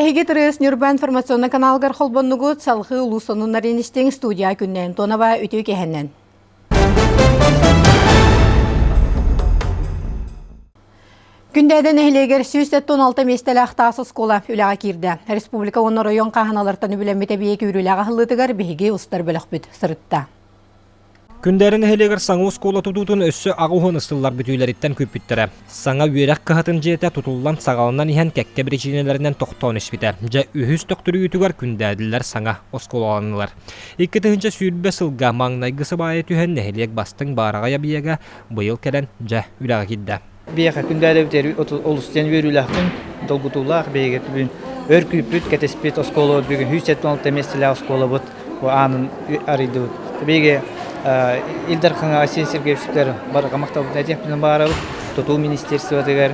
Эһиги Тырыс Ньурба информационнай каналыгар холбоннугут салҕыы улуус сонуннарын истиҥ студия күннээн Антонова үтүө киэһэннэн. Күндээдэ нэһилиэгэр 176 миэстэлээх таас оскуола үлэҕэ киирдэ. Республика уонна оройуон хааһыналартан үбүлэммит эбийиэк үүрүүлээх аһыллыытыгар биһиги устар бөлөхпүт сырытта. Күндээри нэһилиэгэр саҥа оскуола тутуутун өссө аҕа уһун сыллар бүтүүлэриттэн күүппүттэрэ. Саҥа үөрэх кыһатын дьиэтэ тутуллан саҕаланан иһэн кэккэ биричиинэлэринэн тохтоон испитэ. Дьэ, үһүс төхтүрүйүүтүгэр күндээдилэр саҥа оскуолаланнылар. 2020 сылга маҥнайгы сыбаайа түһэн нэһилиэк бастыҥ баараҕай объега быйыл кэлэн дьэ үлэҕэ киирдэ. Биһиэхэ күндээдэбит олус диэн үөрүүлээхпин, долгутуулаах биһиги бүгүн өр күүппүт, кэтэспит оскуолабыт бүгүн 176 миэстэлээх оскуолабыт аанын арыйдыбыт. Биһиги Ил Дархаҥа Айсен Сергеевичтэр барҕа махталбытын этиэхпитин баҕарабыт. Тутуу министерствотыгар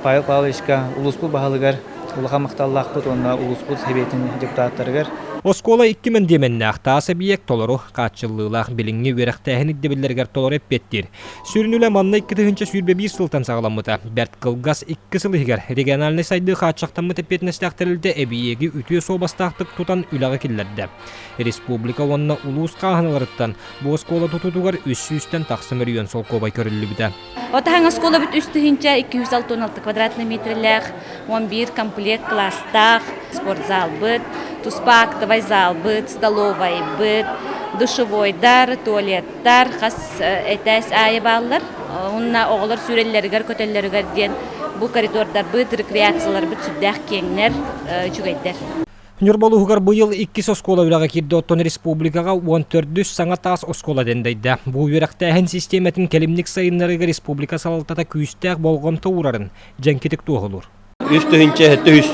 Павел Павловичка, улууспут баһылыгар улахан махталлаахпыт уонна улууспут сэбиэтин депутаттарыгар. Оскуола икки мэндиэмэннээх таас эбийиэк толору хааччыллыылаах билиҥҥи үөрэхтээһин ирдэбиллэригэр толору эппиэттиир. Сүрүн үлэ манна 2021 сылтан саҕаламмыта. Бэрт кылгас икки сыл иһигэр региональнай сайдыы хааччахтаммыт эппиэтинэстээх тэрилтэ эбийиэги үтүө суобастаахтык тутан үлэҕэ киллэрдэ. Республика уонна улуус хааһыналарыттан бу оскуола тутуутугар үс сүүстэн тахса мөлүйүөн солкуобай көрүллүбүтэ. Отаһаҥ оскуолабыт 3266 квадратный метрлээх, 11 комплект класстаах, спортзалбыт, туспа актовай залбыт, столовайбыт, душевойдар, туалет Тар хас этээс аайы бааллар. Уонна оҕолор сүүрэллэригэр, көтөллөрүгэр диэн бу коридордарбыт, рекреацияларбыт сүрдээх киэҥнэр, үчүгэйдэр. Ньурба улууһугар быйыл иккис оскуола үлэҕэ киирдэ, оттон республикаҕа уон төрдүс саҥа таас оскуола дэндэйдэ. Бу үөрэхтээһин систиэмэтин кэлимник сайыннарыыга республика салалтата күүстээх болҕомто уурарын дьэҥкитик туоһулуур. Үс тыһыынча сэттэ үс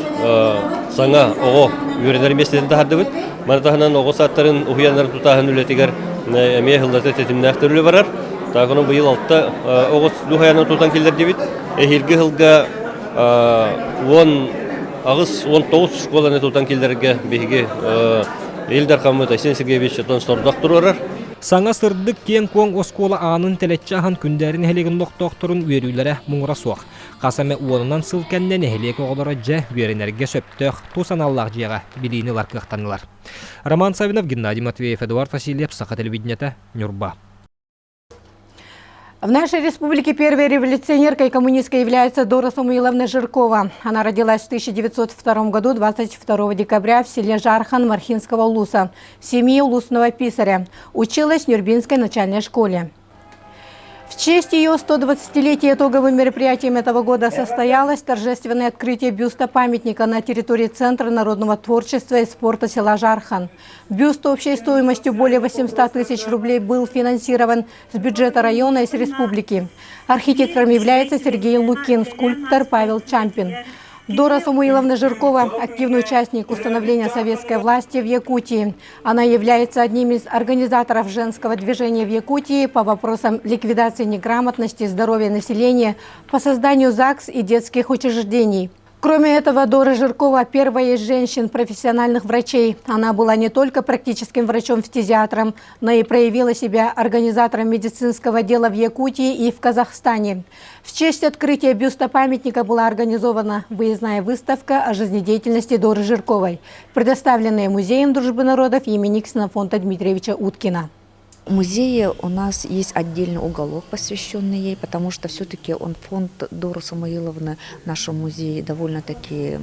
саҥа оҕо үөрэнэр миэстэтин таһардыбыт. Маны таһынан оҕо саадтарын уһуйааннарын тутааһын үлэтигэр эмиэ сыллата тэтимнээх төрүлү барар. Таакыны быйыл алта оҕо уһуйаанын тутан киллэрдибит. Эһиилги сылга уон аҕыс уон тоҕус школаны тутан киллэрэргэ биһиги Ил Дархаммыт Айсен Сергеевич отон сордох туруорар. Саҥа сырдык киэҥ-куоҥ оскуола аанын тэлэччи аһан Күндээри нэһилиэгин олохтоохторун үөрүүлэрэ муҥура суох. Хас эмэ уонунан сыл кэннэ нэһилиэк оҕолоро дьэ үөрэнэргэ сөптөөх тус аналлаах дьиэҕэ билиини ылар кыахтаннылар. Роман Савинов, Геннадий Матвеев, Эдуард Васильев, Саха телевидениета, Ньурба. В нашей республике первой революционеркой коммунисткой является Дора Самуиловна Жиркова. Она родилась в 1902 году, 22 декабря, в селе Жархан Мархинского улуса, в семье улусного писаря. Училась в Нюрбинской начальной школе. В честь ее 120-летия итоговым мероприятием этого года состоялось торжественное открытие бюста памятника на территории Центра народного творчества и спорта села Жархан. Бюст общей стоимостью более 800 тысяч рублей был финансирован с бюджета района и с республики. Архитектором является Сергей Лукин, скульптор Павел Чампин. Дора Самуиловна Жиркова – активный участник установления советской власти в Якутии. Она является одним из организаторов женского движения в Якутии по вопросам ликвидации неграмотности, здоровья населения, по созданию ЗАГС и детских учреждений. Кроме этого, Дора Жиркова – первая из женщин-профессиональных врачей. Она была не только практическим врачом-фтизиатром, но и проявила себя организатором медицинского дела в Якутии и в Казахстане. В честь открытия бюста памятника была организована выездная выставка о жизнедеятельности Доры Жирковой, предоставленная Музеем дружбы народов имени Ксенофонта Дмитриевича Уткина. В музее у нас есть отдельный уголок, посвященный ей, потому что все-таки он фонд Доры Самуиловны в нашем музее довольно-таки,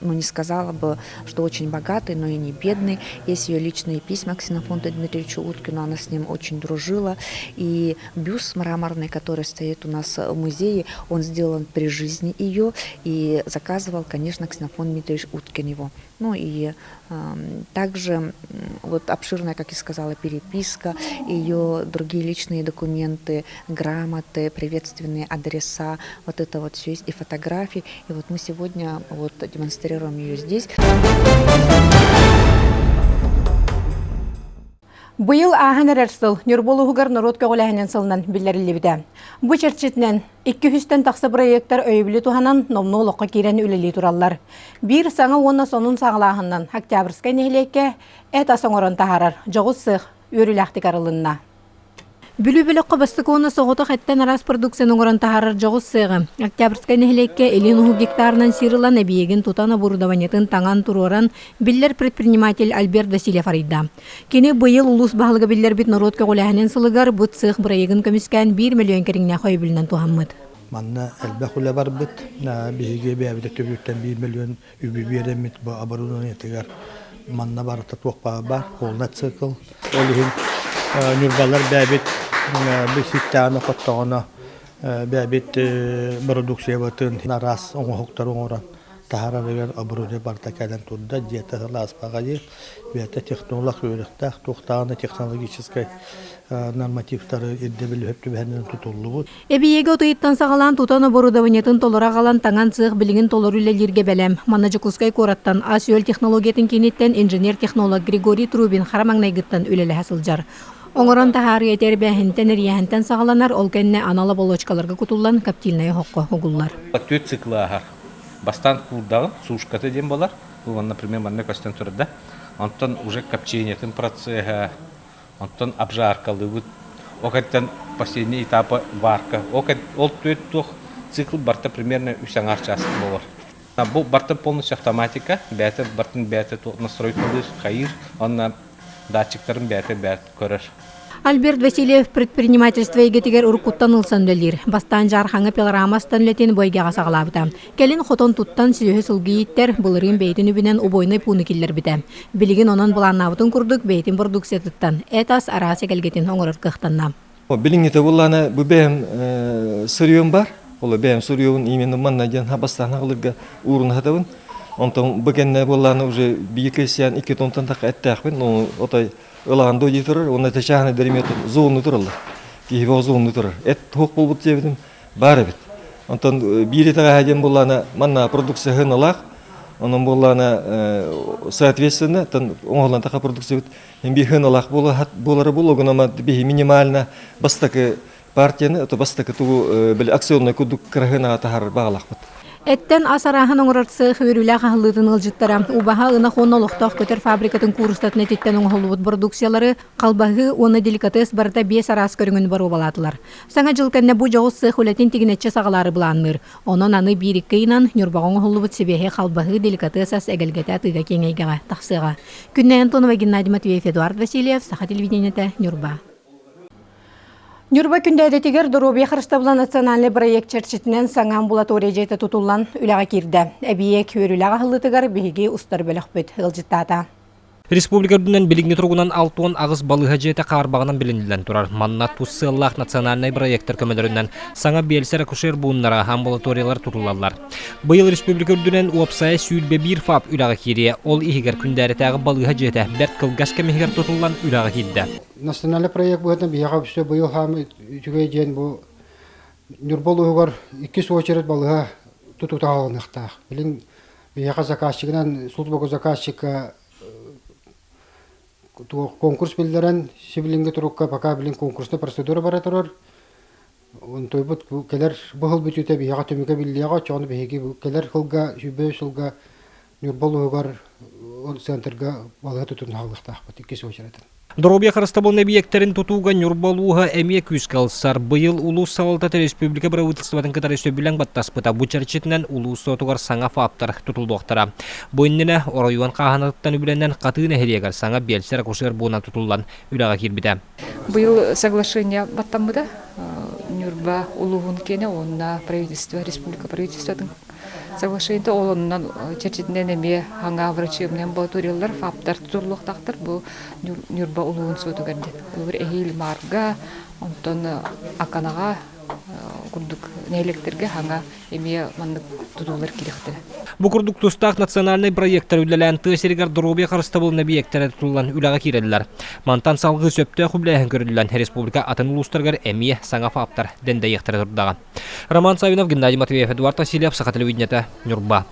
ну не сказала бы, что очень богатый, но и не бедный. Есть ее личные письма к Ксенофонту Дмитриевичу Уткину, она с ним очень дружила. И бюст мраморный, который стоит у нас в музее, он сделан при жизни ее и заказывал, конечно, Ксенофонт Дмитриевич Уткин его. Ну и э, также вот обширная, как я сказала, переписка, ее другие личные документы, грамоты, приветственные адреса, вот это вот все есть, и фотографии. И вот мы сегодня вот демонстрируем ее здесь. Быйыл ааһан эрэр сыл Ньурба улууһугар норуот көҕүлээһинин сылынан биллэриллибитэ. Бу чэрчитинэн икки үстэн тахса бырайыактар өйөбүлү туһанан номнуо олоххо киирэн үлэлии тураллар. Биир саҥа уонна сонун саҕалааһынынан Октябрьскай нэһилиэккэ эт ас оҥорон таһаарар дьоҕус сыах үөрүүлээхтик арылынна. Бүлүү бөлөххө бастакы уонна соҕотох эттэн араас продукцияны оҥорон таһаарар дьоҕус сыаҕы Октябрьскай нэһилиэккэ Илин Уһук гектарынан сир ылан эбийиэгин тутан оборудованиетын таҥан туруоран биллэр предприниматель Альберт Васильев арыйда. Кини быйыл улуус баһылыга биллэрбит норуот көҕүлээһинин сылыгар бу цех бырайыагын көмүскээн 1 мөлүйүөн кэриҥнээх өйөбүлүнэн туһаммыт. Манна элбэх үлэ барбыт. Биһиги бэйэбит өттүбүтүттэн 1 мөлүйүөн үбү биэрэммит бу оборудованиетыгар манна барыта туох баар полный цикл. Ол иһин ньурбалар бэйэбит бу ситтэҕинэ хоттоҕуна бэйэбит продукциябытын араас оҥоһуктары оҥорон таһаарарыгар оборудование барыта кэлэн турда дьиэтэ сылааспаҕа дии бэйэтэ технолог үөрэхтээх туохтааҕына технологическай нормативтары ирдэбил сөп түбэһиннэрэн тутуллубут. Эбийиэги от ыйыттан саҕалаан тутан оборудованиетын толоро аҕалан таҥан сыах билигин толору үлэлииргэ бэлэм. Манна Дьокуускай куораттан ас-үөл технологиятын кииниттэн инженер-технолог Григорий Трубин хара маҥнайгыттан үлэлэһэ сылдьар. Оҥорон таһаарыы этэрбэһинтэн эрийэһинтэн саҕаланар, ол кэннэ анал оболочкаларга кутуллан коптильнай оһоххо угуллар. Түөрт циклы ааһар. Бастаан куурдаҕын, сушката диэн буолар. Бу например, манна көстөн турда. Онтон уже копчениетын процеһа, Онтон обжаркалыыбыт. Ол кэнниттэн последний этапа варка. Ол, ол түөрт туох цикл барыта примерно үс аҥаар чаас буолар. Бу барыта полностью автоматика, бэйэтэ барытын бэйэтэ настройкалыыр, хайыыр, уонна датчиктарын бэйэтэ бэйэтэ көрөр. Альберт Васильев предпринимательство эйгэтигэр уруккуттан ылсан үлэлиир. Бастаан Дьаархаҥҥа пилорама астан үлэтин бу эйгэҕэ саҕалаабыта. Кэлин хотон туттан сүөһү сылгы ииттэр, былырыын бэйэтин үбүнэн убойнай пууну киллэрбитэ. Билигин онон былааннаабытын курдук бэйэтин продукциятыттан эт-ас араас эгэлгэтин оҥорор кыахтанна. Билиҥҥитэ буоллаҕына бу бэйэм сырьем бар. Ол бэйэм сырьебун именно манна диэн бастаан аҕалырга ууруна сатабын. Онтон бу кэннэ буоллаҕына уже биир кэсиэн икки тонтан тахха эттээхпин. Ону отой ылаан дии турар. Уонна чааһынай дэрим зону тураллар. Киһи зону турар. Эт туох буолбут диэбитим баар эбит. Онтон биир итэҕэһэ диэн буоллаҕына манна продукция сыаналаах. Онон буоллаҕына соответственно оҥоһуллан таха продукциябыт биир сыаналаах буолара буолуо гынан биһи минимально бастакы партияны это бастакы тугу били акционнай курдук кыраһынаҕа таһаарар баҕалаахпыт. Эттэн ас арааһын оҥорор цех үөрүүлээх аһыллыытын ыалдьыттара убаһа ынах уонна олохтоох көтөр фабрикатын куурустатын этиттэн оҥоһуллубут продукциялары халбаһыы уонна деликатес барыта биэс араас көрүҥүн боруобалаатылар. Саҥа дьыл кэннэ бу дьоҕус цех үлэтин тигинэччи саҕалаары былаанныыр. Онон аны биир-икки ыйынан Ньурбаҕа оҥоһуллубут сибиэһэй халбаһыы деликатес ас эгэлгэтэ атыыга киэҥ эйгэҕэ тахсыаҕа. Күннэй Антонова, Геннадий Матвеев, Эдуард Васильев, Саха телевидениетэ, Ньурба. Ньурба Күндээдэтигэр доруобуйа харыстабыла национальнай бырайыак чэрчитинэн саҥа амбулатория дьиэтэ тутуллан үлэҕэ киирдэ. Эбийиэк үөрүүлээх аһыллыытыгар биһиги устар бөлөхпүт ыалдьыттаата. Республика үрдүнэн билиҥҥи туругунан 68 балыыһа дьиэтэ хаарбаҕынан билиниллэн турар. Манна тус сыаллаах национальнай бырайыактар көмөлөрүнэн саҥа биэлсэр-акушер бууннара, амбулаториялар тутуллаллар. Быйыл республика үрдүнэн уопсайа 21 ФАП үлэҕэ киириэ, ол иһигэр Күндээрэтээҕи балыыһа дьиэтэ бэрт кылгас кэм иһигэр тутуллан үлэҕэ киирдэ. Национальный проект быһыытынан биһиэхэ өссө быйыл хаамыы үчүгэй диэн бу Ньурба улууһугар иккис очередь балыыһа тутуута аҕалыныахтаах. Билин Биһиэхэ заказчигынан служба заказчика конкурс биллэрэн сибилиҥҥи турукка пока билин конкурсная процедура бара турар. Онтуйбут кэлэр бу сыл бүтүүтэ биһиэхэ түмүгэ биллиэҕэ, оччоҕуна биһиги кэлэр сылга сүүрбэ үс сылга Ньурба улууһугар центрга балыыһа тутун хаалыахтаахпыт иккис уочаратын. Доруобуйа харыстабылын эбийиэктэрин тутууга Ньурба улууһа эмиэ күүскэ ылсар. Быйыл улуус салалтата республика бырабыыталыстыбатын кытары сөбүлэҥ баттаспыта. Бу чэрчитинэн улуус суотугар саҥа ФАП-тар тутуллуохтара. Бу иннинэ оройуон хааһынатыттан үбүлэнэн Хатыы нэһилиэгэр саҥа биэлсэр-акушер буона тутуллан үлэҕэ киирбитэ. Быйыл соглашение баттаммыта Ньурба улууһун киэнэ уонна правительство, республика правительствотын Соглашение ол оннунан чэрчитинэн эмиэ хаҥа врачебный амбулаториялар, ФАПтар тутуллуохтаахтар бу Ньурба улууһун суотугар диэн. Олор эһиил Маарга, онтон Аканаҕа курдук нэһилиэктэргэ хаҥа эмиэ маннык тутуулар киириэхтэрэ. Бу курдук тустаах национальнай проектар үлэлээн тыа сиригэр доруобуйа харыстабылын эбийиэктэрэ тутуллан үлэҕэ киирэллэр. Мантан салгыы сөптөөх үбүлээһин көрүллэн республика атын улуустарыгар эмиэ саҥа ФАПтар дэндэйиэхтэрэ турдаҕа. Роман Савинов, Геннадий Матвеев, Эдуард Васильев, Саха телевидениета, Ньурба.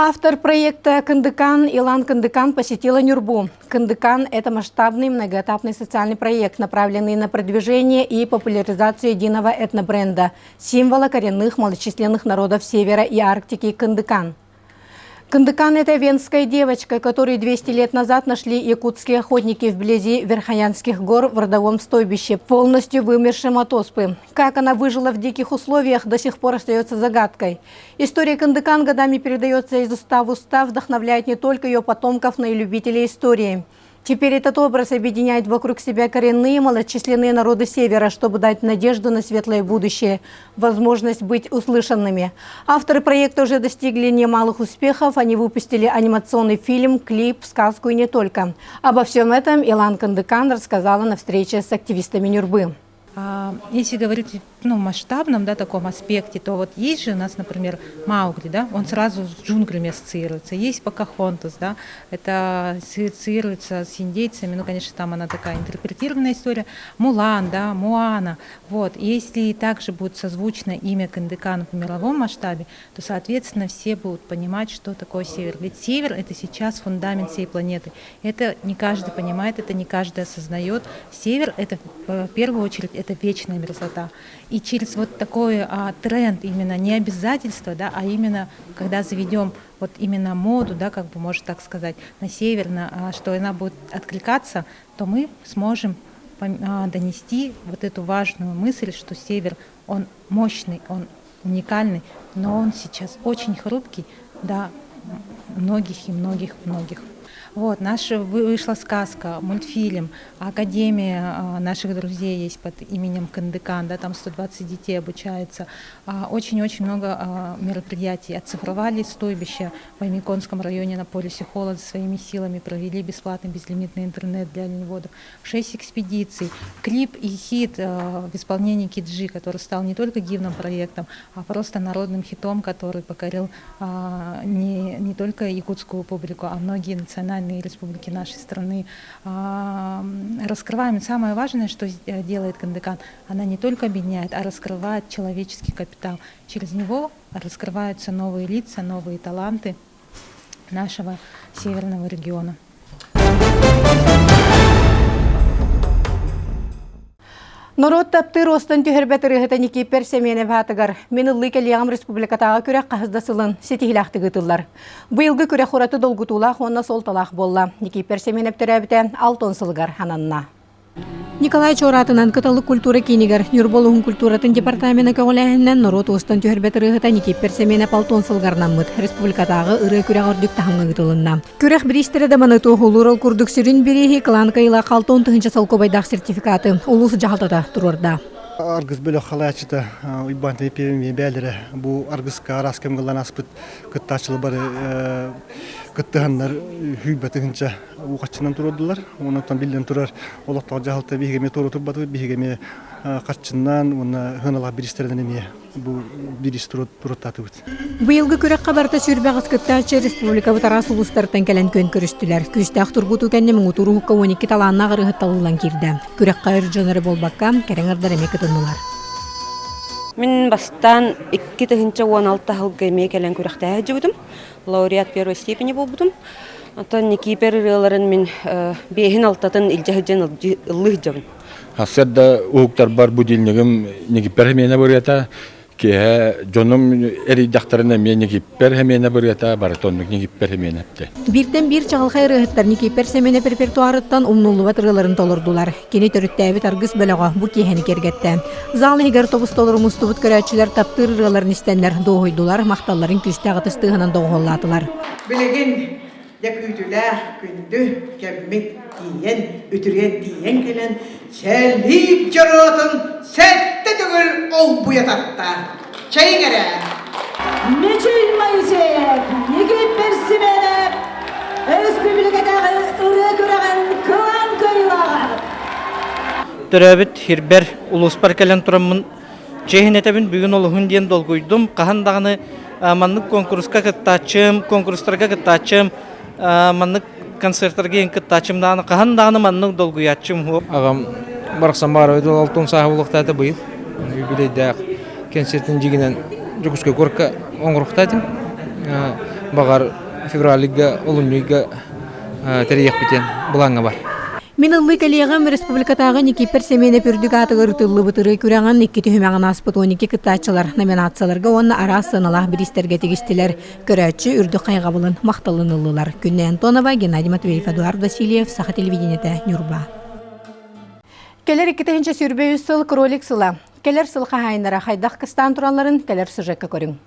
Автор проекта «Кындыкан» Илан Кындыкан посетила Нюрбу. «Кындыкан» – это масштабный многоэтапный социальный проект, направленный на продвижение и популяризацию единого этнобренда, символа коренных малочисленных народов Севера и Арктики «Кындыкан». Кындыкан – это венская девочка, которую 200 лет назад нашли якутские охотники вблизи Верхоянских гор в родовом стойбище, полностью вымершем от оспы. Как она выжила в диких условиях, до сих пор остается загадкой. История Кындыкан годами передается из уста в уста, вдохновляет не только ее потомков, но и любителей истории. Теперь этот образ объединяет вокруг себя коренные малочисленные народы Севера, чтобы дать надежду на светлое будущее, возможность быть услышанными. Авторы проекта уже достигли немалых успехов. Они выпустили анимационный фильм, клип, сказку и не только. Обо всем этом Илан Кындыкан рассказала на встрече с активистами Нюрбы. Если говорить, ну, в масштабном, да, таком аспекте, то вот есть же у нас, например, Маугли, да, он сразу с джунглями ассоциируется. Есть Покахонтас, да, это ассоциируется с индейцами, ну, конечно, там она такая интерпретированная история. Мулан, да, Моана. Вот. Если также будет созвучно имя Кындыкан в мировом масштабе, то, соответственно, все будут понимать, что такое Север. Ведь Север – это сейчас фундамент всей планеты. Это не каждый понимает, это не каждый осознает. Север – это в первую очередь это вечная мерзлота. И через вот такой тренд именно не обязательства, да, а именно когда заведем вот именно моду, да, как бы можно так сказать, на север, что она будет откликаться, то мы сможем донести вот эту важную мысль, что север, он мощный, он уникальный, но он сейчас очень хрупкий до многих и многих многих. Вот, наша вышла сказка, мультфильм, академия наших друзей есть под именем Кындыкан, да, там 120 детей обучается. Очень-очень много мероприятий. Оцифровали стойбище в Оймяконском районе на полюсе холода своими силами, провели бесплатный безлимитный интернет для оленеводов. Шесть экспедиций, клип и хит в исполнении Киджи, который стал не только гимном проектом, а просто народным хитом, который покорил не только якутскую публику, а многие национальные республики нашей страны. Раскрываем. Самое важное, что делает Кындыкан, она не только объединяет, а раскрывает человеческий капитал. Через него раскрываются новые лица, новые таланты нашего северного региона. Норуот таптыыр уостан түһэрбэт ырыаһыта Никиппэр Сэмиэнэп аатыгар Мин ыллыы кэлиэҕим республикатааҕы күрэх хаһыс да сылын ситиһиилээхтик ыытыллар. Быйылгы күрэх ураты долгутуулаах уонна суолталаах буолла. Никиппэр Сэмиэнэп төрөөбүтэ 60 сылыгар ананна. Николай Чуораатынан Кыталык культура киинигэр Ньурба улууһун культуратын департамена көҕүлээһининэн норуот уостан түһэрбэт ырыаһыта Никиппэр Сэмиэнэп 60 сылыгар анаммыт республикатааҕы ырыа күрэҕэ үрдүк таһымҥа ыытылынна. Күрэх бириистэрэ да маны туоһулуур ол курдук сүрүн бирииһи Кылаан Кайыла 60 тыһыынча солкуобайдаах сертификаты улуус дьаһалтата туруорда. Аргыс бөлөх халааччыта Уйбаан Тимофеевич бээлэрэ бу аргыска араас кэмгэ ылан аспыт кыттааччылар бары кыттыһаннар сүүрбэ тыһыынча уухаччынан туруордулар. Онон биллэн турар олохтоох дьаһалта биһиги эмиэ туора турбатыбыт, биһиги эмиэ харчынан уонна сыаналаах бириистэринэн эмиэ бу бириис туруоттаатыбыт. Быйылгы күрэххэ барыта 28 кыттааччы республикабыт араас улуустарыттан кэлэн күөн көрүстүлэр. Күүстээх тургутуу кэннэ муҥутуур уһукка 12 талааннаах ырыаһыт талыллан киирдэ. Күрэххэ өр дьон эрэ буолбакка, кэрэҥ ырдар эмиэ кытыннылар. Мин бастаан 2016 сылга эмиэ кэлэн күрэхтэһэ сылдьыбытым. Лауреат первой степени буолбутум. Оттон Никипер ырыаларын мин биэһин-алтатын илдьэ сылдьан ыллыы сылдьабын. Сарсыарда уһуктарбар будильнигым Никиппер эмиэнэ бырыата, киэһэ дьонум эрийдэхтэринэ эмиэ Никиппер эмиэнэ бырыата, барыта оннук Никиппер эмиэнэ эптэ. Бииртэн биир чаҕылхай ырыаһыттар Никиппер Сэмэнэп репертуарыттан умнуллубат ырыаларын толордулар. Кини төрүттээбит аргыс бөлөҕө бу киэһэни киэргэттэ. Зал иһигэр тобус толору мустубут көрөөччүлэр таптыыр ырыаларын истэннэр дуоһуйдулар, махталларын күүстээх ытыс тыаһынан доҕуһуоллаатылар. Билигин дьэ күүтүүлээх күндү кэммит тиийэн, үтүрүйэн тиийэн кэлэн, сэлиик дьоруотун сэттэ төгүл олбуйа тарта. Чэйиҥ эрэ! Мичил Моисеев, Египет Семенов, Өрөспүүбүлүкэтээҕи ырыа күрэҕин кылаан кыайыылааҕа. Төрөөбүт сирбэр, улууспар кэлэн тураммын чиэһин этэбин бүгүн олуһун диэн долгуйдум. Хаһан даҕаны маннык куонкуруска кыттааччым, куонкурустарга кыттааччым, маннык концертарга иһин кыттааччым даҕаны хаһан даҕаны маннык долгуйааччым уһук. Аҕам барахсан баара алтын сааһы булуохтаата быйыл. Юбилейдээх концертин дьигинэн Дьокуускай куоракка оҥоруохтаатым. Баҕар февральга, олунньуйга тэрийиэхпитин былааҥҥа бар. Мин ыллыы кэлиэҕим республикатааҕы Никиппер Семенов үрдүк аатыгар ытыллыбыт ырыа күрэҕин икки түһүмэҕин ааспыт 12 кыттааччылар номинацияларга уонна араас сыаналаах бириистэргэ тигистилэр. Көрөөччү үрдүк хайҕабылын, махталын ыллылар. Күннэй Антонова, Геннадий Матвеев, Эдуард Васильев, Саха телевидениетэ, Ньурба. Кэлэр 2023 сыл кролик сыла. Кэлэр сыл хаһаайыннара хайдах кыстаан туралларын кэлэр сюжекка көрүҥ.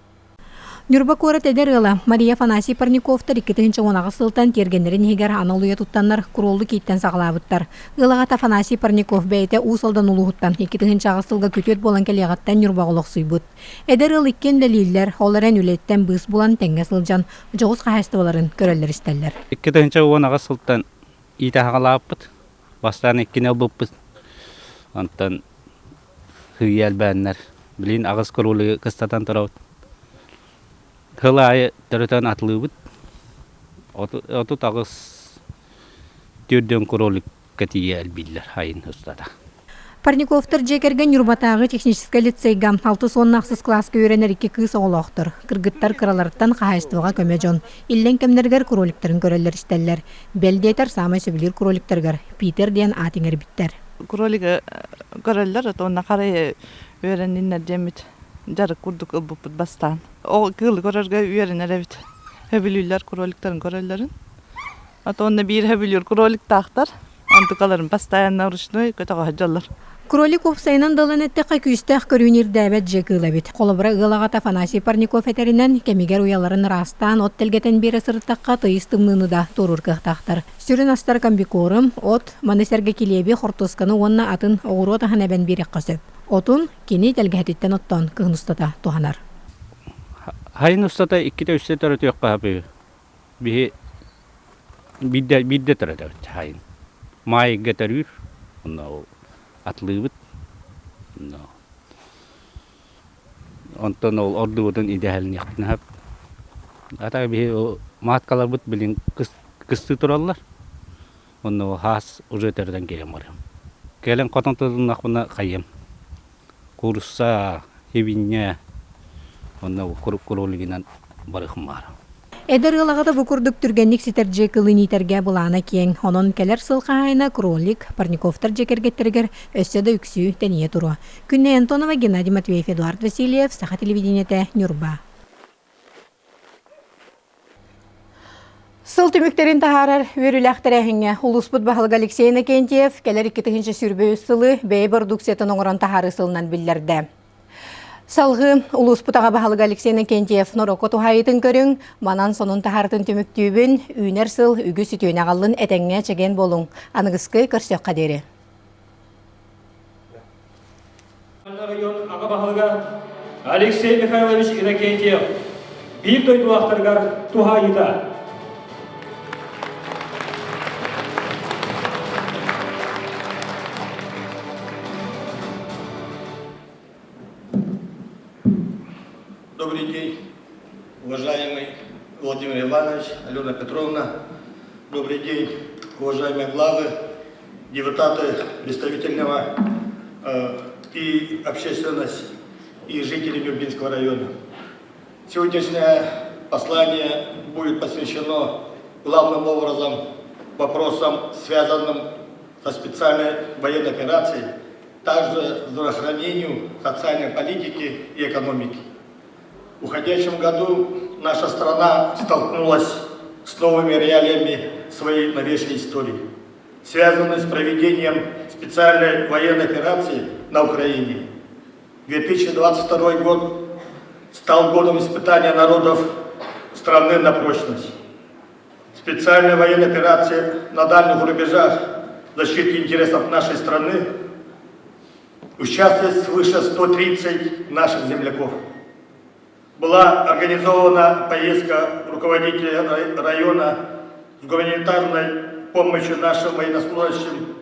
Ньурба куорат эдэр ыала Мария Афанасий Парниковтар 2018 сылтан тиэргэннэрин иһигэр анал уйа туттаннар куруоллук ииттэн саҕалаабыттар. Ыал аҕата Афанасий Парников бэйэтэ Уус Алдан улууһуттан 2008 сылга күтүөт буолан кэлиэҕиттэн Ньурбаҕа олохсуйбут. Эдэр ыал иккиэн үлэлииллэр, ол эрэн үлэттэн быыс булан тэҥҥэ сылдьан дьоҕус хаһаайыстыбаларын көрөллөр-истэллэр. 2018 сылтан иитэ саҕалаабыппыт. Бастаан иккини ылбыппыт. Онтон Сыыйа элбээннэр, билигин аҕыс кролигы кыстатан турабыт. Сыл аайы төрөтөн атылыыбыт. 38 төрдүөн кроликка тиийэ элбииллэр айын устата. Парниковтар дьиэ кэргэн Ньурбатааҕы техническэй лицейгэ алтыс уонна ахсыс кылааска үөрэнэр икки кыыс оҕолоохтор. Кыргыттар кыраларыттан хаһаайыстыбаҕа көмө дьон. Иллэҥ кэмнэригэр кроликтарын көрөллөр-истэллэр. Бэл диэтэр, саамай сөбүлүүр кроликтарыгар Питер диэн аат иҥэрбиттэр. Кролигы көрөллөр, уонна харайы үөрэнниннэр диэммит дьарык курдук ылбыппыт бастаан. Ол кыылы көрөргө үөрэнэр эбит. Сөбүлүүллэр кроликтарын көрөллөрүн. Ото онно биир сөбүлүүр кроликтаахтар. Онтукаларын постоянно ручной көтөҕө сылдьаллар. Кролик уопсайынан далан эттэххэ күүстээх көрүүнү ирдээбэт дьиэ кыыла эбит. Холобура, ыал аҕата Афанасий Парников этэринэн, кэмигэр уйаларын ыраастаан, от тэлгэтэн биэрэ сырыттахха тыйыс тымныыны да туоруур кыахтаахтар. Сүрүн астар комбикорм, от, маны сэргэ килиэби, хортуосканы уонна атын оҕуруот аһын эбэн биэриэххэ сөп. Отун кини тэлгэһэтиттэн оттоон кыһын устата туһанар. Хайын устата иккитэ үстэ төрөтүөххэ сөп Биһи биирдэ биирдэ төрөтөбүт хайын. Маайга төрүүр, онно ол атлыыбыт. Онно Онтон ол ордубутун идэһэлиниэхпитин сөп. А так биһи мааткаларбыт билин кыстыы тураллар. Онно хаас уже төрөтөн киирэн барыам. Кэлэн хотон тутуннахпына хайыам. Куурусса, сибинньэ онно кролигынан барыахым баар. Эдэр ыал аҕата бу курдук түргэнник ситэр дьиэ кылын иитэргэ былаана киэҥ. Онон кэлэр сыл хаһаайына кролик, Парниковтар дьиэ кэргэттэригэр өссө да үксүү, тэнийэ туруо. Күннэй Антонова, Геннадий Матвеев, Эдуард Васильев, Саха телевидениетэ, Ньурба. Сыл түмүктэрин таһаарар үөрүүлээх тэрээһиҥҥэ улууспут баһылыга Алексей Иннокентьев кэлэр 2023 сылы бэйэ бородууксуйатын оҥорон таһаарыы сылынан биллэрдэ. Салгыы улууспут аҕа баһылыга Алексей Иннокентьев норуокка туһаайыытын көрүҥ, манан сонун таһаарытын түмүктүүбүн, үүнэр сыл үгүс үтүөнү аҕаллын этэҥҥэ чэгиэн буолуҥ. Аныгыскы көрсүөххэ диэри. Район аҕа баһылыга Алексей Михайлович Иннокентьев биир дойдулаахтарыгар туһаайыыта. Добрый день, уважаемый Владимир Иванович, Алена Петровна. Добрый день, уважаемые главы, депутаты представительного э, и общественность, и жители Нюрбинского района. Сегодняшнее послание будет посвящено главным образом вопросам, связанным со специальной военной операцией, также здравоохранению, социальной политике и экономике. В уходящем году наша страна столкнулась с новыми реалиями своей новейшей истории, связанной с проведением специальной военной операции на Украине. 2022 год стал годом испытания народов страны на прочность. Специальная военная операция на дальних рубежах защиты интересов нашей страны участвует свыше 130 наших земляков. Была организована поездка руководителя района с гуманитарной помощью нашим военнослужащим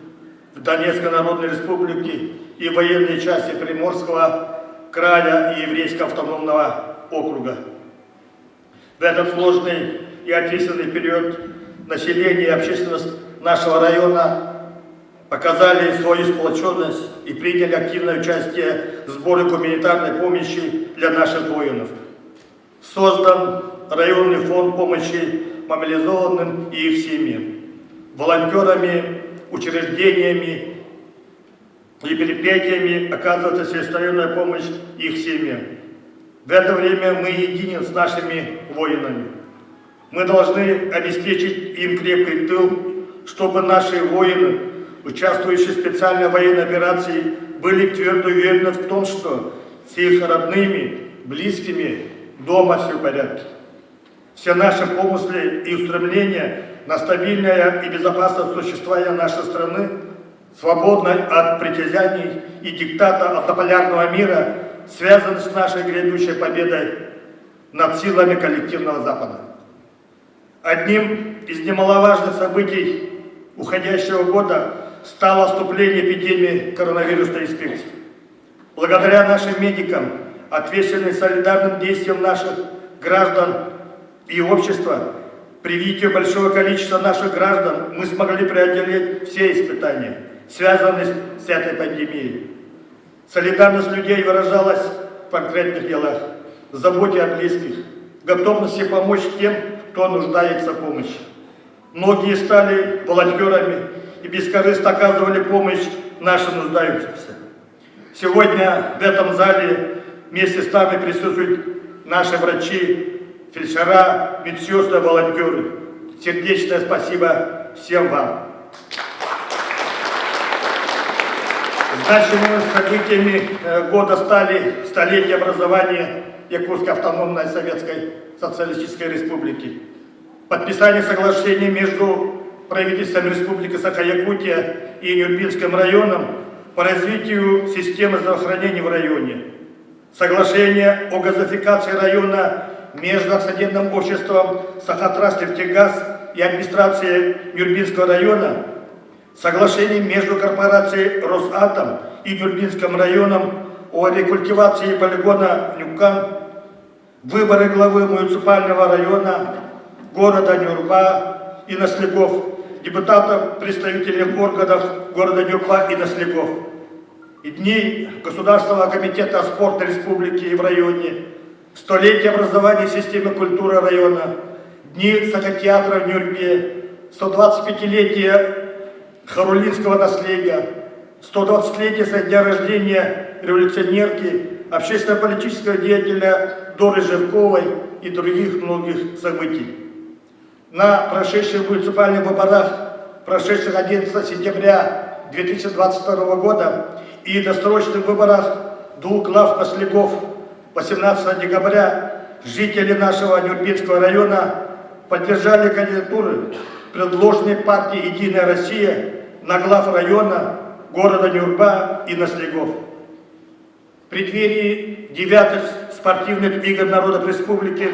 в Донецкой Народной Республике и военной части Приморского края и Еврейского автономного округа. В этот сложный и ответственный период население и общественность нашего района показали свою сплоченность и приняли активное участие в сборе гуманитарной помощи для наших воинов. Создан районный фонд помощи мобилизованным и их семьям. Волонтерами учреждениями и предприятиями оказывается всесторонняя помощь их семьям. В это время мы едины с нашими воинами. Мы должны обеспечить им крепкий тыл, чтобы наши воины, участвующие в специальной военной операции, были твердо уверены в том, что с их родными, близкими дома все в порядке. Все наши помыслы и устремления на стабильное и безопасное существование нашей страны, свободной от притязаний и диктата однополярного мира, связаны с нашей грядущей победой над силами коллективного Запада. Одним из немаловажных событий уходящего года стало вступление эпидемии коронавирусной инфекции. Благодаря нашим медикам, ответственным солидарным действиям наших граждан и общества, привитию большого количества наших граждан мы смогли преодолеть все испытания, связанные с этой пандемией. Солидарность людей выражалась в конкретных делах, заботе о близких, готовности помочь тем, кто нуждается в помощи. Многие стали волонтерами и бескорыстно оказывали помощь нашим нуждающимся. Сегодня в этом зале вместе с нами присутствуют наши врачи, фельдшера, медсестры, волонтеры. Сердечное спасибо всем вам. Значимыми событиями года стали столетие образования Якутской автономной Советской Социалистической Республики, подписание соглашения между правительством Республики Саха-Якутия и Нюрбинским районом по развитию системы здравоохранения в районе, соглашение о газификации района между акционерным обществом «Сахатраснефтегаз» и администрацией Нюрбинского района, соглашение между корпорацией «Росатом» и Нюрбинским районом о рекультивации полигона Нюкан, выборы главы муниципального района города Нюрба и Наслегов, депутатов представительных органов города Нюрба и Наслегов, и дни Государственного комитета спорта республики и в районе, столетие образования системы культуры района, дни Сахатеатра в Нюрбе, 125-летие Харулинского наследия, 120-летие со дня рождения революционерки, общественно-политического деятеля Доры Жирковой и других многих событий. На прошедших муниципальных выборах, прошедших 11 сентября 2022 года и досрочных выборах двух глав Косляков 18 декабря жители нашего Нюрбинского района поддержали кандидатуры, предложенные партией «Единая Россия» на глав района, города Нюрба и Наслегов. В преддверии девятых спортивных игр народов республики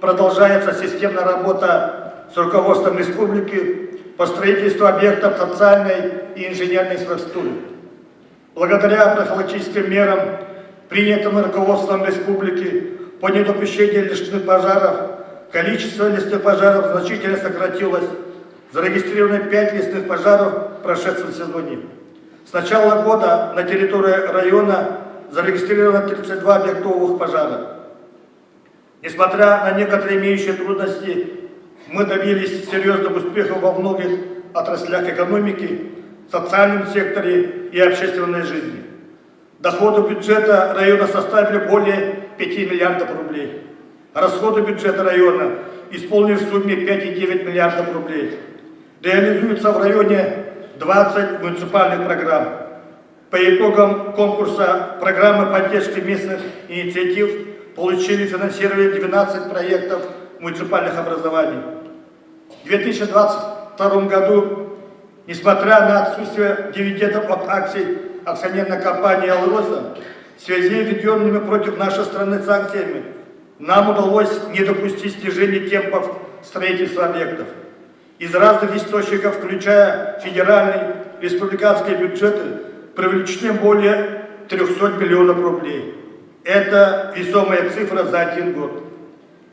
продолжается системная работа с руководством республики по строительству объектов социальной и инженерной инфраструктуры. Благодаря профилактическим мерам, принятым руководством республики по недопущению лесных пожаров, количество лесных пожаров значительно сократилось. Зарегистрировано 5 лесных пожаров в прошедшем сезоне. С начала года на территории района зарегистрировано 32 объектовых пожара. Несмотря на некоторые имеющие трудности, мы добились серьезных успехов во многих отраслях экономики, социальном секторе и общественной жизни. Доходы бюджета района составили более 5 миллиардов рублей. Расходы бюджета района исполнили в сумме 5,9 миллиардов рублей. Реализуется в районе 20 муниципальных программ. По итогам конкурса программы поддержки местных инициатив получили финансирование 12 проектов муниципальных образований. В 2022 году, несмотря на отсутствие дивидендов от акций акционерной компании «Алроса», в связи с введенными против нашей страны санкциями, нам удалось не допустить снижения темпов строительства объектов. Из разных источников, включая федеральные, республиканские бюджеты, привлечены более 300 миллионов рублей. Это весомая цифра за один год.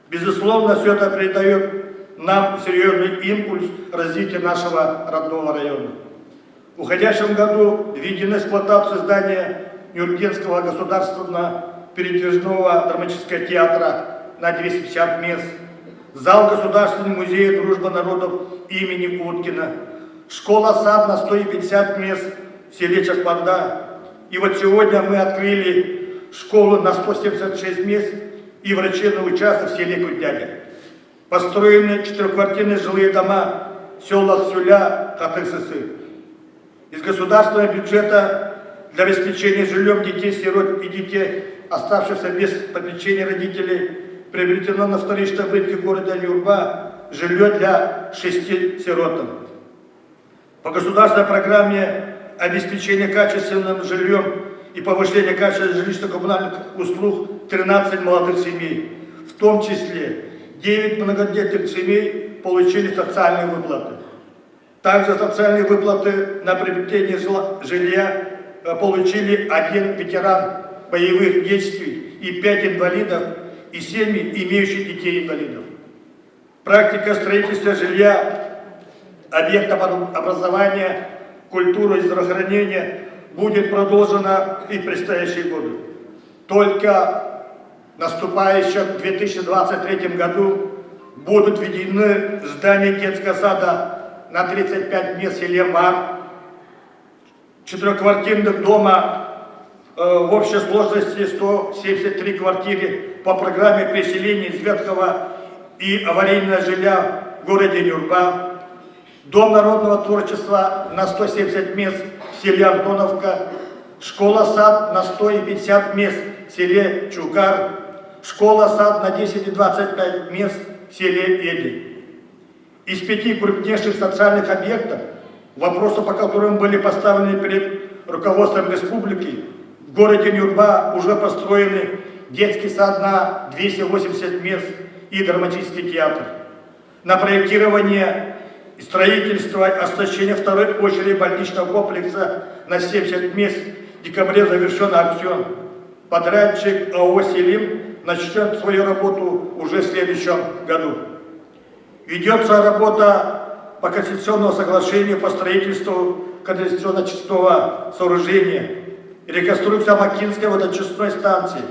Безусловно, все это придает нам серьезный импульс развития нашего родного района. В уходящем году введены в эксплуатацию здания Нюрнбергского государственного передвижного драматического театра на 250 мест, зал Государственного музея «Дружба народов» имени Уткина, Школа-сад на 150 мест в селе Чакпанда. И вот сегодня мы открыли школу на 176 мест и врачебный участок в селе Кутяня. Построены четырехквартирные жилые дома в селах Сюля, Хатырсысы. Из государственного бюджета для обеспечения жильем детей-сирот и детей, оставшихся без попечения родителей, приобретено на вторичном рынке города Нюрба жилье для шести сиротов. По государственной программе обеспечения качественным жильем и повышения качества жилищно-коммунальных услуг 13 молодых семей, в том числе 9 многодетных семей получили социальные выплаты. Также социальные выплаты на приобретение жилья получили один ветеран боевых действий и 5 инвалидов и семьи, имеющие детей-инвалидов. Практика строительства жилья, объектов образования, культуры и здравоохранения будет продолжена и в предстоящие годы. Только в наступающем 2023 году будут введены здания детского сада на 35 мест в селе Мар, четырехквартирных дома в общей сложности 173 квартиры по программе переселения из ветхого и аварийного жилья в городе Нюрба, Дом народного творчества на 170 мест в селе Антоновка, школа-сад на 150 мест в селе Чукар, школа-сад на 10,25 мест в селе Эди. Из пяти крупнейших социальных объектов, вопросы по которым были поставлены перед руководством республики, в городе Нюрба уже построены детский сад на 280 мест и драматический театр. На проектирование и строительство оснащение второй очереди больничного комплекса на 70 мест в декабре завершен аукцион. Подрядчик АО «Селим» начнет свою работу уже в следующем году. Ведется работа по конституционному соглашению по строительству канализационно-очистного сооружения и реконструкция Макинской водочистной станции.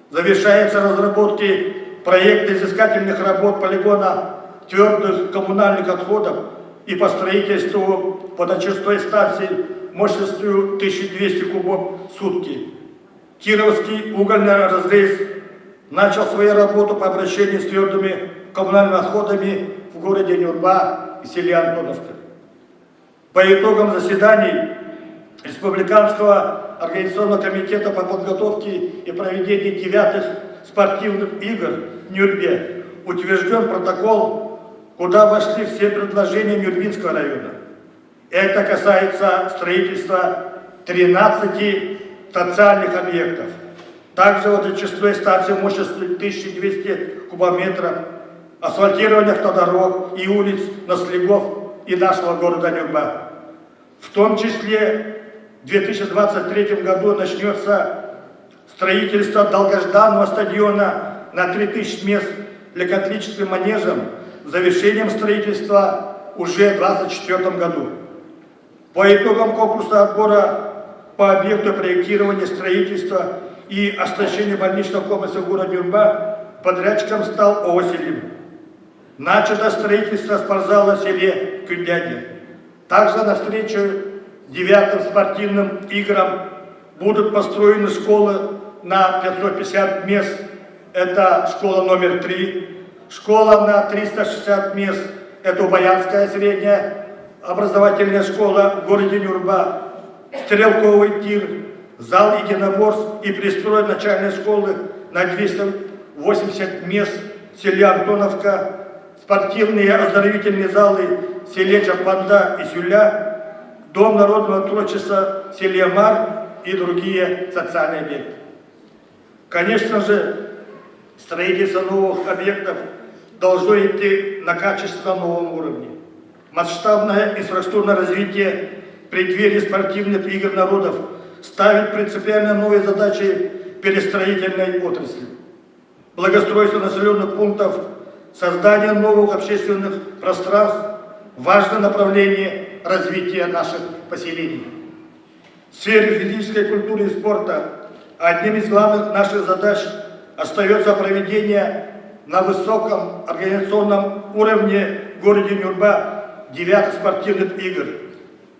Завершаются разработки проекта изыскательных работ полигона твердых коммунальных отходов и по строительству водочистной станции мощностью 1200 кубов в сутки. Кировский угольный разрез начал свою работу по обращению с твердыми коммунальными отходами в городе Нюрба и селе Антоновка. По итогам заседаний Республиканского организационного комитета по подготовке и проведению девятых спортивных игр в Нюрбе утвержден протокол, куда вошли все предложения Нюрбинского района. Это касается строительства 13 социальных объектов. Также водочистной станции мощностью 1200 кубометров, асфальтирование автодорог и улиц Наслегов и нашего города Нюрба. В том числе в 2023 году начнется строительство долгожданного стадиона на 3000 мест для католическим манежем с завершением строительства уже в 2024 году. По итогам конкурса отбора по объекту проектирования строительства и оснащения больничного комплекса города Нюрба подрядчиком стал ООО «Селим». Начато строительство спортзала в селе Кюндяне. Также на встречу девятым спортивным играм будут построены школы на 550 мест. Это школа номер 3. Школа на 360 мест. Это Убаянская средняя образовательная школа в городе Нюрба. Стрелковый тир, зал единоборств и пристрой начальной школы на 280 мест в селе Антоновка, спортивные оздоровительные залы в селе Чапанда и Сюля, Дом народного творчества в селе Мар и другие социальные объекты. Конечно же, строительство новых объектов должно идти на качественно новом уровне. Масштабное инфраструктурное развитие в преддверии спортивных игр народов ставит принципиально новые задачи перестроительной отрасли. Благоустройство населенных пунктов, создание новых общественных пространств – важное направление развития наших поселений. В сфере физической культуры и спорта одним из главных наших задач остается проведение на высоком организационном уровне в городе Нюрба девятых спортивных игр.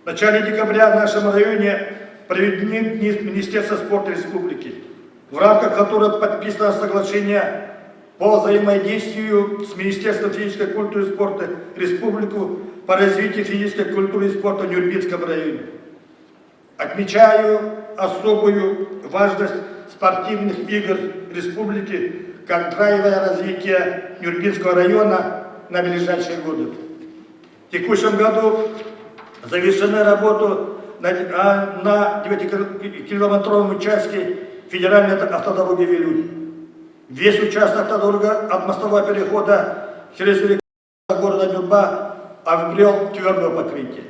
В начале декабря в нашем районе проведены дни Министерства спорта Республики, в рамках которых подписано соглашение по взаимодействию с Министерством физической культуры и спорта Республики по развитию физической культуры и спорта в Нюрбинском районе. Отмечаю особую важность спортивных игр республики как драйвера развития Нюрбинского района на ближайшие годы. В текущем году завершены работу на, на 9-километровом участке федеральной автодороги Вилюй. Весь участок автодороги от мостового перехода через реку города Нюрба обрел твердое покрытие.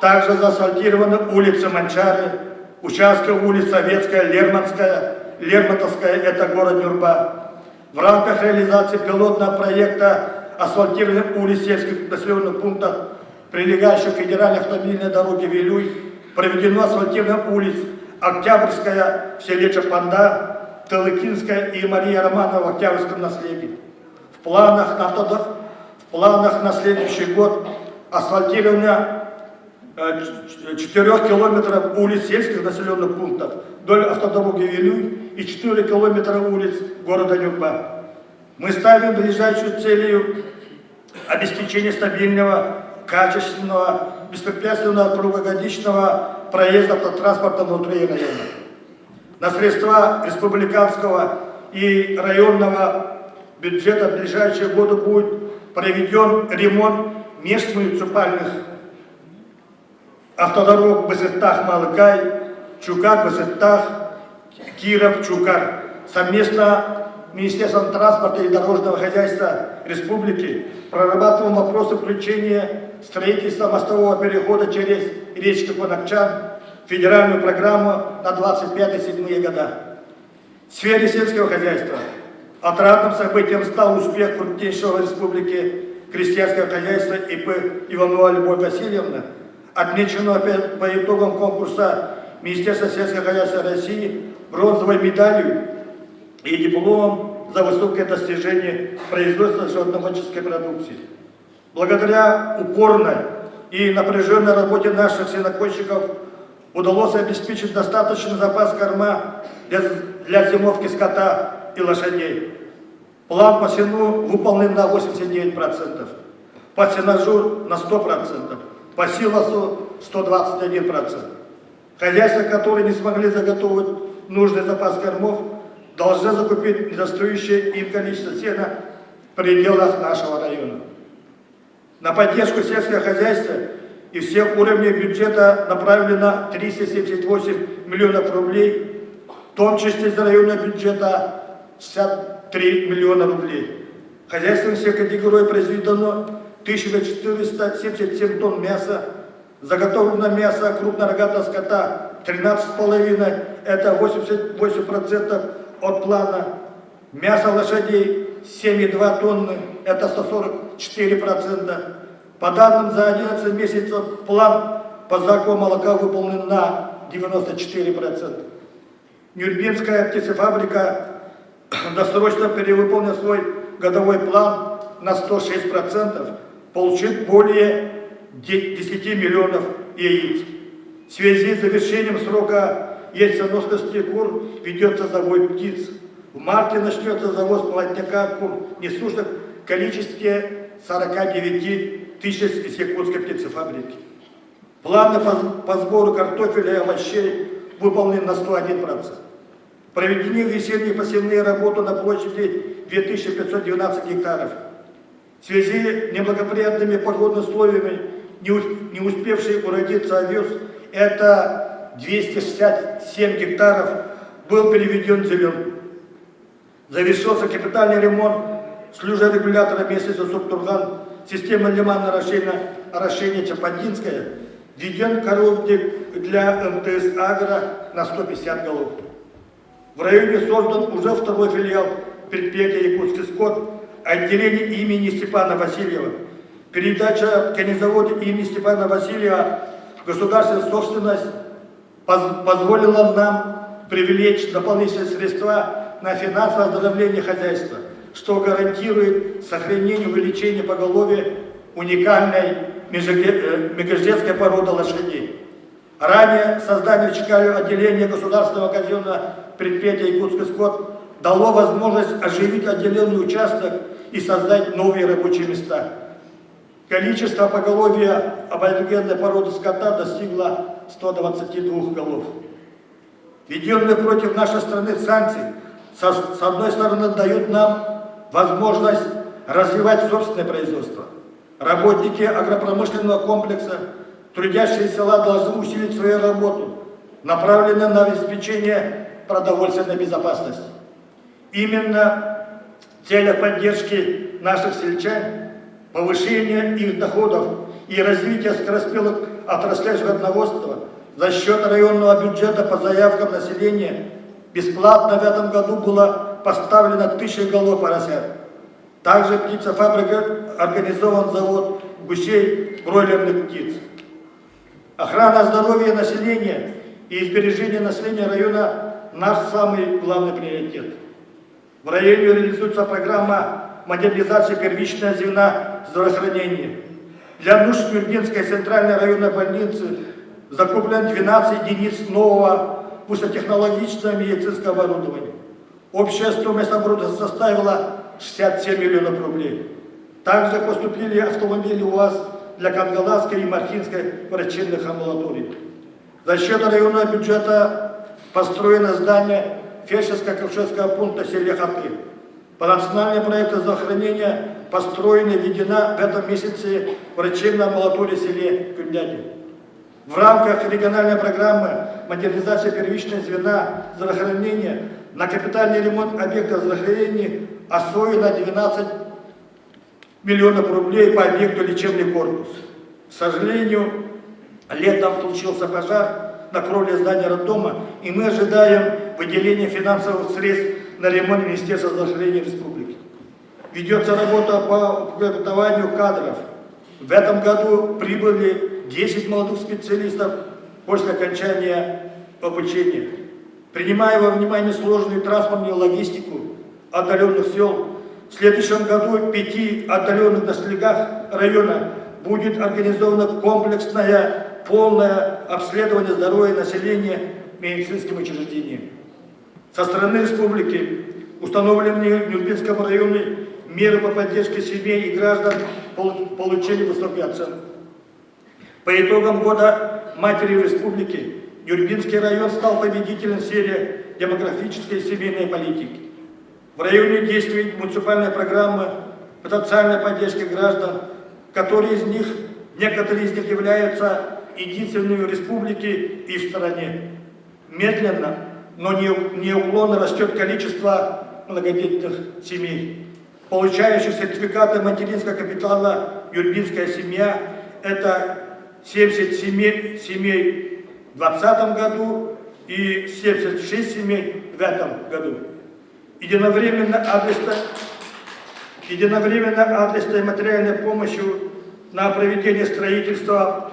Также заасфальтированы улицы Манчары, участка улиц Советская, Лермонтская, Лермонтовская, это город Нюрба. В рамках реализации пилотного проекта асфальтированы улиц сельских населенных пунктов, прилегающих к федеральной автомобильной дороге Вилюй, проведено асфальтирование улиц Октябрьская в селе Чапанда, Талыкинская и Мария Романова в Октябрьском наследии. В планах на, в планах на следующий год асфальтирование 4 километров улиц сельских населенных пунктов вдоль автодороги Вилюй и 4 километра улиц города Нюрба. Мы ставим ближайшую целью обеспечение стабильного, качественного, беспрепятственного круглогодичного проезда автотранспорта внутри района. На средства республиканского и районного бюджета в ближайшие годы будет проведен ремонт межмуниципальных автодорог Бысыттах-Малыкай, Чукар-Бысыттах, Киров-Чукар. Совместно Министерством транспорта и дорожного хозяйства республики прорабатываем вопросы включения строительства мостового перехода через речку Конакчан в федеральную программу на 25-7 года. В сфере сельского хозяйства отрадным событием стал успех крупнейшего в республике крестьянского хозяйства ИП Иванова Любовь Васильевна, отмеченного по итогам конкурса Министерства сельского хозяйства России бронзовой медалью и дипломом за высокое достижение производства животноводческой продукции. Благодаря упорной и напряженной работе наших сенокосчиков удалось обеспечить достаточный запас корма для, для зимовки скота и лошадей. План по сену выполнен на 89%, по сенажу на 100%, по силосу 121%. Хозяйства, которые не смогли заготовить нужный запас кормов, должны закупить недостающее им количество сена в пределах нашего района. На поддержку сельского хозяйства и всех уровней бюджета направлено 378 миллионов рублей, в том числе из районного бюджета 63 миллиона рублей. Хозяйством всех категорий произведено 1477 тонн мяса, заготовлено мясо крупнорогатого скота 13,5, это 88% от плана. Мясо лошадей 7,2 тонны, это 144%. По данным за 11 месяцев план по закупу молока выполнен на 94%. Нюрбинская птицефабрика досрочно перевыполнила свой годовой план на 106%, получив более 10 миллионов яиц. В связи с завершением срока яйценоскости кур ведется забой птиц. В марте начнется завоз молодняка кур несушек в количестве 49 тысяч из якутской птицефабрики. Планы по, по сбору картофеля и овощей выполнены на 101%. Проведены весенние посевные работы на площади 2512 гектаров. В связи с неблагоприятными погодными условиями, не успевший уродиться овес, это 267 гектаров, был переведен в зеленку. Завершился капитальный ремонт шлюза-регулятора местности Суптурган, системы лиманного орошения, орошения Чападинская, введен коровник для МТС «Агро» на 150 голов. В районе создан уже второй филиал предприятия «Якутский скот», отделение имени Степана Васильева. Передача конезавода имени Степана Васильева в государственную собственность позволила нам привлечь дополнительные средства на финансовое оздоровление хозяйства, что гарантирует сохранение и увеличение поголовья уникальной мегежецкой породы лошадей. Ранее создание в Чикаго отделения государственного казенного предприятия «Якутский скот» дало возможность оживить отделенный участок и создать новые рабочие места. Количество поголовья аборигенной породы скота достигло 122 голов. Введенные против нашей страны санкции, с одной стороны, дают нам возможность развивать собственное производство. Работники агропромышленного комплекса, трудящиеся села должны усилить свою работу, направленную на обеспечение продовольственной безопасности. Именно в целях поддержки наших сельчан, повышения их доходов и развития скороспелых отраслей животноводства за счет районного бюджета по заявкам населения бесплатно в этом году было поставлено 1000 голов поросят. Также птицефабрика организован завод гусей бройлерных птиц. Охрана здоровья населения и сбережение населения района – наш самый главный приоритет. В районе реализуется программа модернизации первичного звена здравоохранения. Для нужд Нюрбинской центральной районной больницы закуплено 12 единиц нового высокотехнологичного медицинского оборудования. Общая стоимость оборудования составила 67 миллионов рублей. Также поступили автомобили УАЗ для Кангаласской и Мархинской врачебных амбулаторий. За счет районного бюджета построено здание фельдшерско-акушерского пункта в селе Хаты. По национальному проекту здравоохранения построена и введена в этом месяце врачебная амбулатория в селе Кюндяги. В рамках региональной программы модернизации первичного звена здравоохранения на капитальный ремонт объекта здравоохранения освоено 12 миллионов рублей по объекту лечебный корпус. К сожалению, летом случился пожар на кровле здания роддома, и мы ожидаем выделения финансовых средств на ремонт Министерства здравоохранения Республики. Ведется работа по укомплектованию кадров. В этом году прибыли 10 молодых специалистов после окончания обучения. Принимая во внимание сложную транспортную логистику отдаленных сел, в следующем году в пяти отдаленных наслегах района будет организовано комплексное полное обследование здоровья населения медицинским учреждением. Со стороны республики установлены в Нюрбинском районе меры по поддержке семей и граждан получили высокие оценки. По итогам года матери республики Нюрбинский район стал победителем в сфере демографической и семейной политики. В районе действует муниципальная программа по социальной поддержке граждан, которые из них, некоторые из них являются единственными в республике и в стране. Медленно, но неуклонно растет количество многодетных семей. Получающих сертификаты материнского капитала «Юрбинская семья» – это 77 семей в 2020 году и 76 семей в этом году. Единовременно адресно, единовременно адресной материальной помощью на проведение строительства,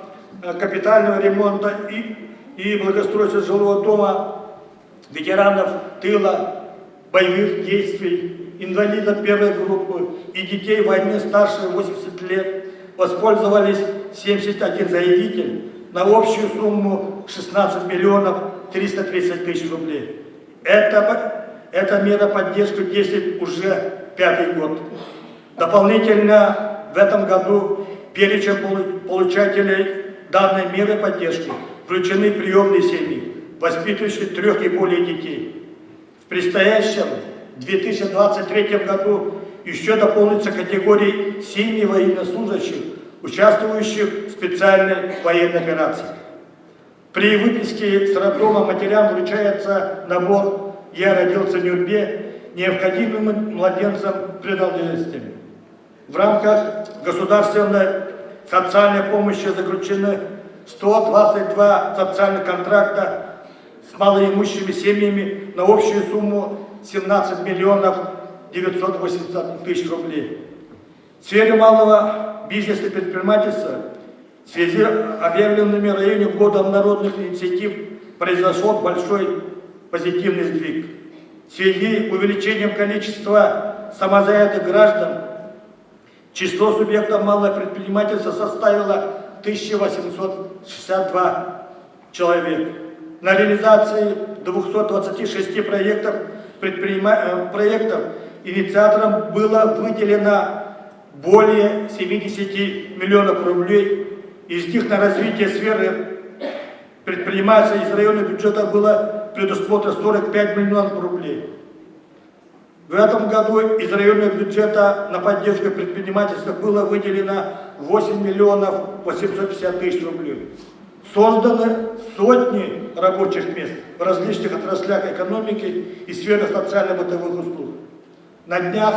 капитального ремонта и благоустройства жилого дома ветеранов тыла, боевых действий, инвалидов первой группы и детей войны старше 80 лет воспользовались 71 заявитель на общую сумму 16 миллионов 330 тысяч рублей. Это мера поддержки действует уже пятый год. Дополнительно в этом году перечень получателей данной меры поддержки включены приемные семьи, воспитывающие трех и более детей. В предстоящем 2023 году еще дополнится категории семьи военнослужащих, участвующих в специальной военной операции. При выписке с роддома матерям вручается набор «Я родился в Нюрбе» необходимым младенцам принадлежностями. В рамках государственной социальной помощи заключены 122 социальных контракта с малоимущими семьями на общую сумму 17 миллионов 980 тысяч рублей. В сфере малого бизнеса и предпринимательства в связи с объявленными районе годом народных инициатив произошел большой позитивный сдвиг. В связи с увеличением количества самозанятых граждан. Число субъектов малого предпринимательства составило 1862 человек. На реализации 226 проектов, предпринима... проектов инициаторам было выделено более 70 миллионов рублей. Из них на развитие сферы предпринимательства из районного бюджета было предусмотрено 45 миллионов рублей. В этом году из районного бюджета на поддержку предпринимательства было выделено 8 миллионов 850 тысяч рублей. Созданы сотни рабочих мест в различных отраслях экономики и сферы социально-бытовых услуг. На днях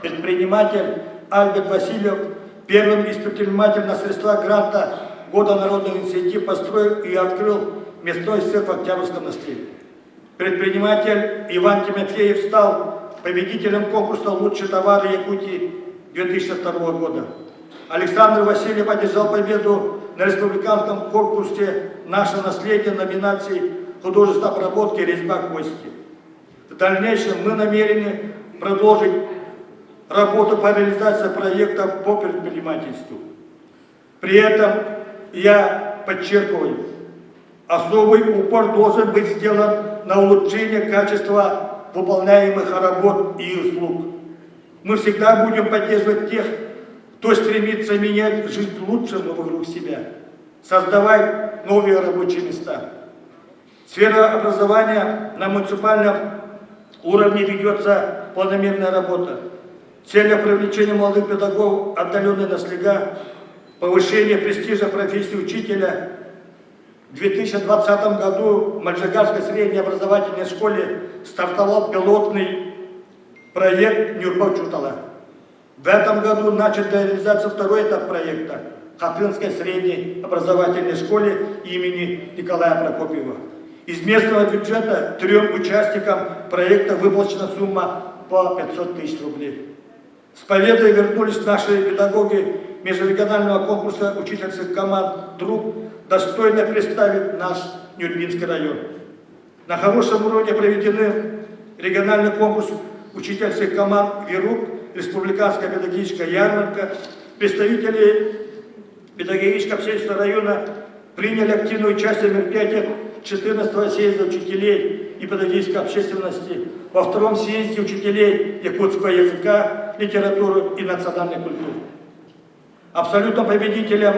предприниматель Альберт Васильев первым из предпринимателей на средства гранта Года народных инициатив построил и открыл мясной цех в Октябрьском наследии. Предприниматель Иван Тимофеев стал победителем конкурса «Лучшие товары Якутии» 2002 года. Александр Васильев одержал победу на республиканском конкурсе «Наше наследие» номинации «Художество обработки резьба кости». В дальнейшем мы намерены продолжить работу по реализации проектов по предпринимательству. При этом я подчеркиваю, особый упор должен быть сделан на улучшение качества выполняемых работ и услуг. Мы всегда будем поддерживать тех, кто стремится менять жизнь к лучшему вокруг себя, создавать новые рабочие места. Сфера образования на муниципальном уровне ведется планомерная работа. Цель привлечения молодых педагогов отдаленной наслега, повышение престижа профессии учителя. В 2020 году в Мальжигарской средней образовательной школе стартовал пилотный проект Ньурба учуутала. В этом году начата реализация второй этап проекта в Хатынской средней образовательной школе имени Николая Прокопьева. Из местного бюджета трем участникам проекта выплачена сумма по 500 тысяч рублей. С победой вернулись наши педагоги межрегионального конкурса учительских команд «Друг», достойно представит наш Нюрбинский район. На хорошем уровне проведены региональный конкурс учительских команд «Верук», Республиканская педагогическая ярмарка. Представители педагогического общества района приняли активное участие в мероприятиях 14-го съезда учителей и педагогической общественности, во втором съезде учителей якутского языка, литературы и национальной культуры. Абсолютным победителем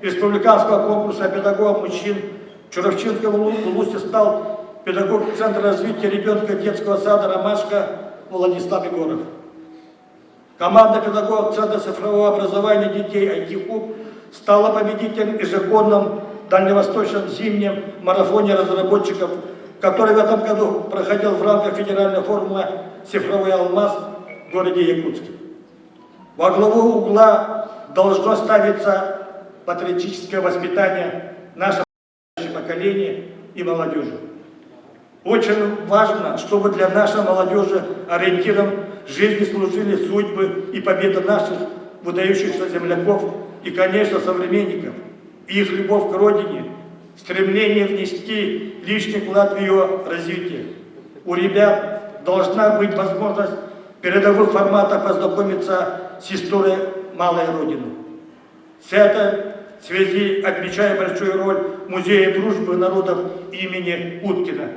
республиканского конкурса педагогов мужчин в Чурапчинском улусе стал педагог Центра развития ребенка детского сада «Ромашка» Владислав Егоров. Команда педагогов Центра цифрового образования детей IT-Куб стала победителем ежегодном дальневосточном зимнем марафоне разработчиков, который в этом году проходил в рамках федерального форума «Цифровой алмаз» в городе Якутске. Во главу угла должно ставиться патриотическое воспитание нашего поколения и молодежи. Очень важно, чтобы для нашей молодежи ориентиром жизни служили судьбы и победы наших выдающихся земляков и, конечно, современников, их любовь к родине, стремление внести личный вклад в ее развитие. У ребят должна быть возможность в передовых форматах познакомиться с историей малой Родины. С этой связи отмечаю большую роль Музея дружбы народов имени Уткина.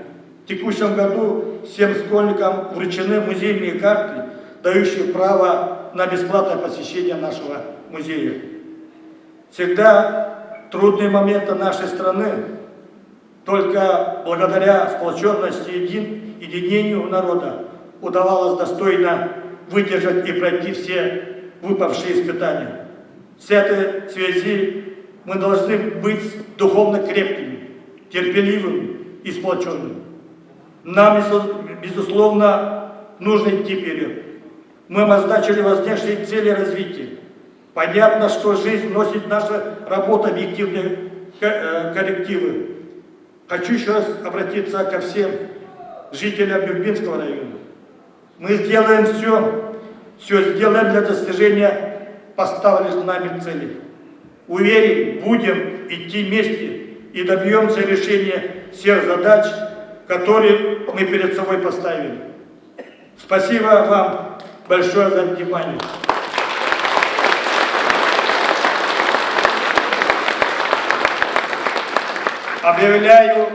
В текущем году всем школьникам вручены музейные карты, дающие право на бесплатное посещение нашего музея. Всегда трудные моменты нашей страны только благодаря сплоченности и единению народа удавалось достойно выдержать и пройти все выпавшие испытания. В этой связи мы должны быть духовно крепкими, терпеливыми и сплоченными. Нам, безусловно, нужно идти вперед. Мы обозначили важнейшие цели развития. Понятно, что жизнь вносит наша работа объективные коррективы. Хочу еще раз обратиться ко всем жителям Нюрбинского района. Мы сделаем все, все сделаем для достижения поставленных нами целей. Уверен, будем идти вместе и добьемся решения всех задач, которые мы перед собой поставили. Спасибо вам большое за внимание. Объявляю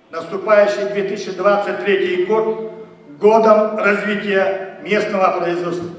наступающий 2023 год годом развития местного производства.